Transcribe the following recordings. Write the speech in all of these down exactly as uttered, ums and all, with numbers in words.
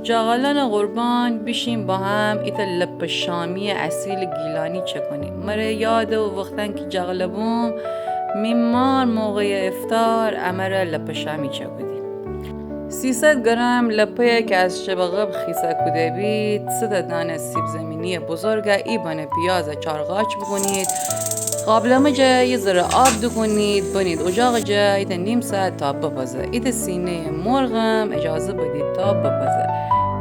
جغلان قربان، بیشیم با هم ایتأ لپه شامی اصیل گیلانی چکونیم. مره یاده او وختأن کی جغله بوم، می مار موقع افطار امره لپه شامی چکودی. سیصد گرم لپه‌یی کی از شب قبل خیسه کوده بید، سه تا دانه سیب‌زمینی بزرگ، ای بنه پیاز چار قاچ بوکونید. قابلمه جا یه ذره آب دوکونید، بنید اجاق جا ایتأ نیم ساعت تا بپزه. ایتأ سینه‌ی مرغم اجازه بدید تا بپزه.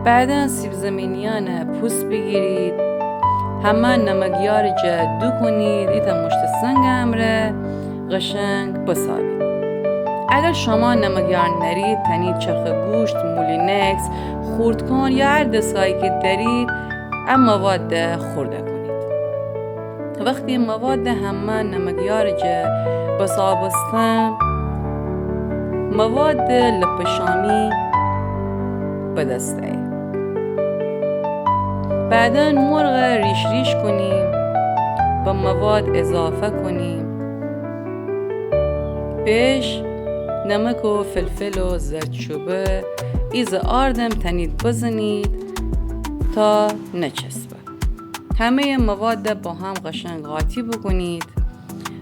بعداً سیب‌زمینیأنه پوست بیگیرید، همه نمکیار جا دوکونید، ایتأ مشت سنگ امره قشنگ بسابید. اگر شما نمکیار نأرید، تأنید چرخ گوشت، مولینکس، خوردکن یا هر دستگاهی کی دأرید، ا مواد خورده کونید. وختی مواد همه نمکیار جا بسابستن، مواد لپه شامی به دست ایه. بعداً مرغ ریش ریش کونیم، به مواد اضافه کونیم. پیش نمک و فلفل و زردچوبه ایزه آردم تأنید بزنید تا نچسبه. همه‌ی مواد با هم قشنگ قاطی بوکونید.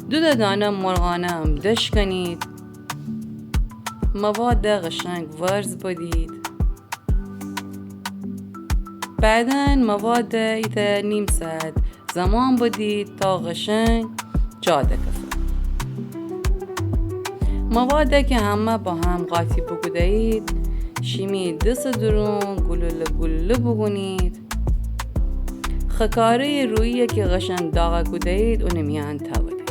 دو تا دانه مرغانه هم دشکنید. مواد قشنگ ورز بدید. بعداً مواد ایتأ نیم ساعت زمان بدید تا قشنگ جا دکفه. مواد کی همه با هم قاطی بوکوده‌یید، شیمی دس درون گلوله گلوله بوکونید. خکاره‌ی رویی کی قشنگ داغ کوده‌یید، اونٚ میأن تأودید.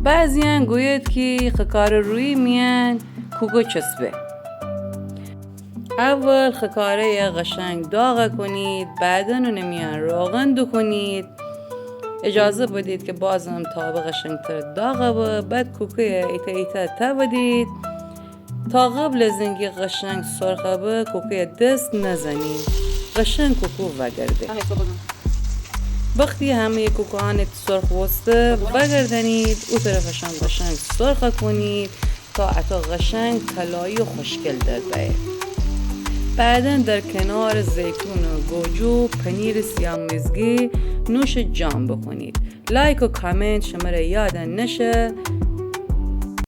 بعضی‌یأن گوید کی خکاره رویی میأن کوکو چسبه. اول خکاره‌ی قشنگ داغ کونید، بعداً اونٚ میأن روغن دوکونید. اجازه بدید کی بازم تابه قشنگتر داغ به، بعد کوکوی ایتأ ایتأ تأودید. تا قبل از اینکی قشنگ سرخ به، کوکوی دس نزنید. قشنگ کوکو وأگرده. وختی همه‌ی کوکوهان سرخ بوسته، وأگردنید، او طرفشان قشنگ سرخ کونید تا اطو قشنگ طلایی و خوشگل در بأیه. بعداً در کنار زیتون و گوجه و پنیر سیاه‌مزگی نوش جان بوکونید. لایک و کامنت شمره یاد نشه.